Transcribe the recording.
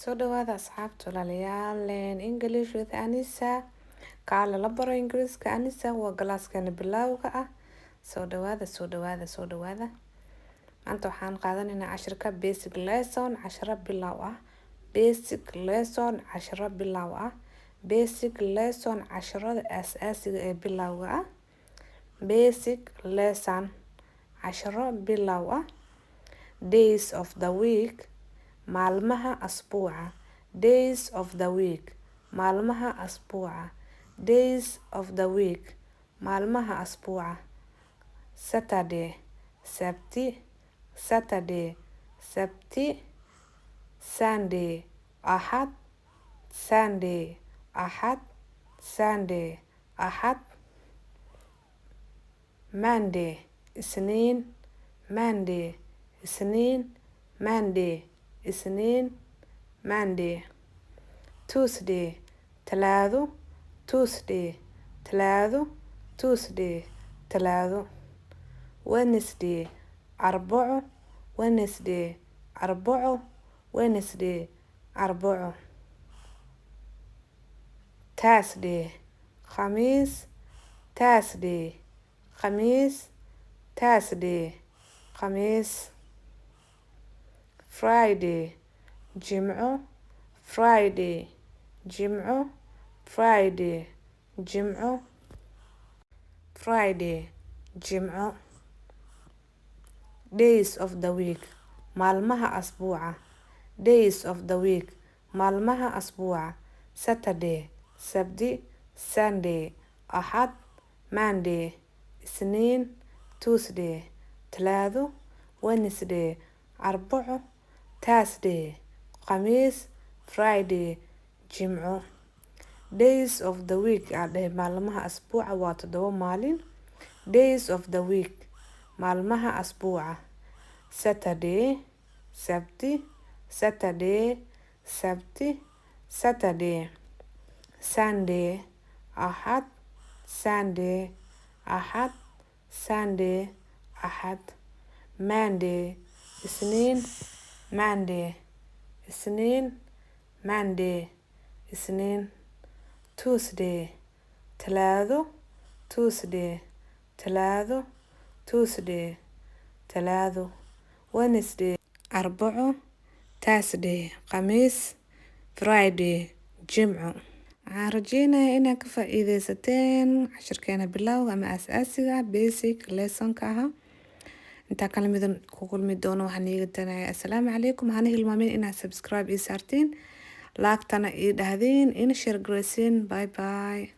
Soo dhawaada asxaabta, walaalayaal. English with Anisa, kaala la baro Ingiriiska Anisa. Waa classkeena bilowga ah. Soo dhawaada, soo dhawaada, soo dhawaada. Maanta waxaan qaadanaynaa cashirka basic lesson, cashiro bilow ah. Basic lesson, cashiro bilow ah. Basic lesson, cashirada aasaasiga ee bilowga ah. Basic lesson, cashiro bilow ah. Days of the week, maalmaha asbuuca. Days of the week, maalmaha asbuuca. Days of the week, maalmaha asbuuca. Saturday, Sabti. Saturday, Sabti. Sunday, Axad. Sunday, Axad. Sunday, Axad. Monday, Isniin. Monday, Isniin. Monday, Isniin. Monday. Tuesday, Talaado. Tuesday, Talaado. Tuesday, Talaado. Wednesday, Arbaco. Wednesday, Arbaco. Wednesday, Arbaco. Thursday, Khamiis. Thursday, Khamiis. Thursday, Khamiis. Friday, Jimco. Friday, Jimco. Friday, Jimco. Friday, Jimco. Days of the week, maalmaha asbuuca. Days of the week, maalmaha asbuuca. Saturday, Sabti. Sunday, Axad. Monday, Isniin. Tuesday, Talaado. Wednesday, Arbaco. Thursday, Khamiis. Friday, Jimco. Days of the week aa dhahay, maalmaha asbuuca waa 7 maalin. Days of the week, maalmaha asbuuca. Saturday, Sabti. Saturday, Sabti. Saturday. Sunday, Axad. Sunday, Axad. Sunday, Axad. Monday, Isniin. Monday, Isniin. Monday, Isniin. Tuesday, Talaado. Tuesday, Talaado. Tuesday, Talaado. Wednesday, Arbaco. Thursday, Khamiis. Friday, Jimco. Waxaan rajeynayaa inaad ka faa'iideysateen cashirkeena bilowga ama aasaasiga, basic lessonka ahaa. Intaa kala midan ku kulmi doono, waxaan iiga tanayaa assalaamu calaykum. Hana hilmaamin inaad subscribe ii saartiin, like-tana ii dhahdiin, ina share gareysiin. Bye bye.